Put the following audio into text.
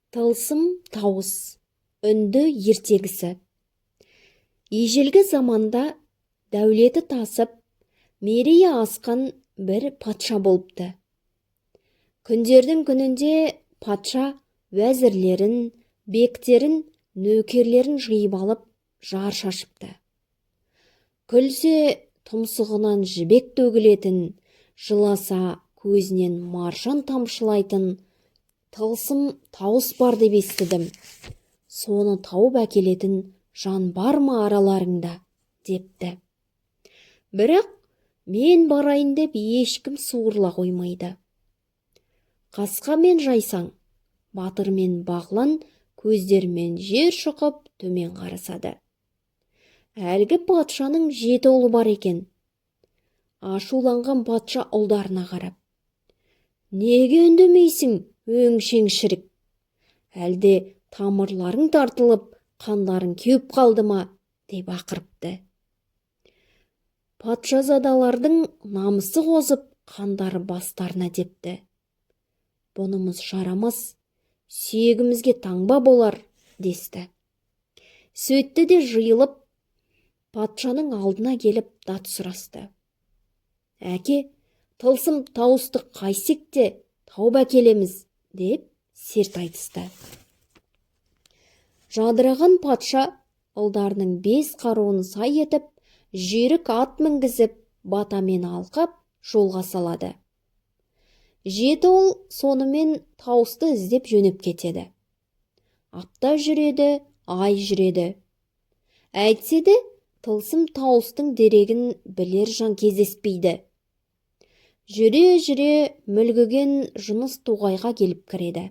Тылсым тауыс үнді ертегісі. Ежелгі заманда дәулеті тасып, мерейі асқан бір патша болыпты. Күндердің күнінде патша уәзірлерін, бектерін, нөкерлерін жиып алып, жар шашыпты. Күлсе, тұмсығынан жібек төгілетін, жыласа, көзінен маржан тамшылайтын тылсым тауыс бар деп естідім. Соны тауып әкелетін жан бар ма араларыңда? Депті. Бірақ мен барайын деп ешкім суырыла қоймайды. Қасқа мен Жайсаң, Батыр мен Бағлан көздерімен жер шұқып, төмен қарасады. Әлгі патшаның жеті ұлы бар екен. Ашуланған патша ұлдарына қарап: «Неге үндемейсің, өңшең шірік? Әлде тамырларың тартылып, қандарың кеуіп қалды ма?» – деп ақырыпты. Патшазадалардың намысы қозып, қандары бастарына тепті. «Бұнымыз жарамас, сүйегімізге таңба болар», – десті. Сөйтті де, жиылып, патшаның алдына келіп, дат сұрасты: «Әке, тылсым тауысты қайтсек те тауып әкелеміз», – деп серт айтысты. Жадыраған патша ұлдарының бес қаруын сай етіп, жүйрік ат мінгізіп, батамен алқап, жолға салады. Жеті ұл сонымен тауысты іздеп жөнеп кетеді. Апта жүреді, ай жүреді, әйтсе де тылсым тауыстың дерегін білер жан кездеспейді. Жүре-жүре мүлгіген жыныс тоғайға келіп кіреді.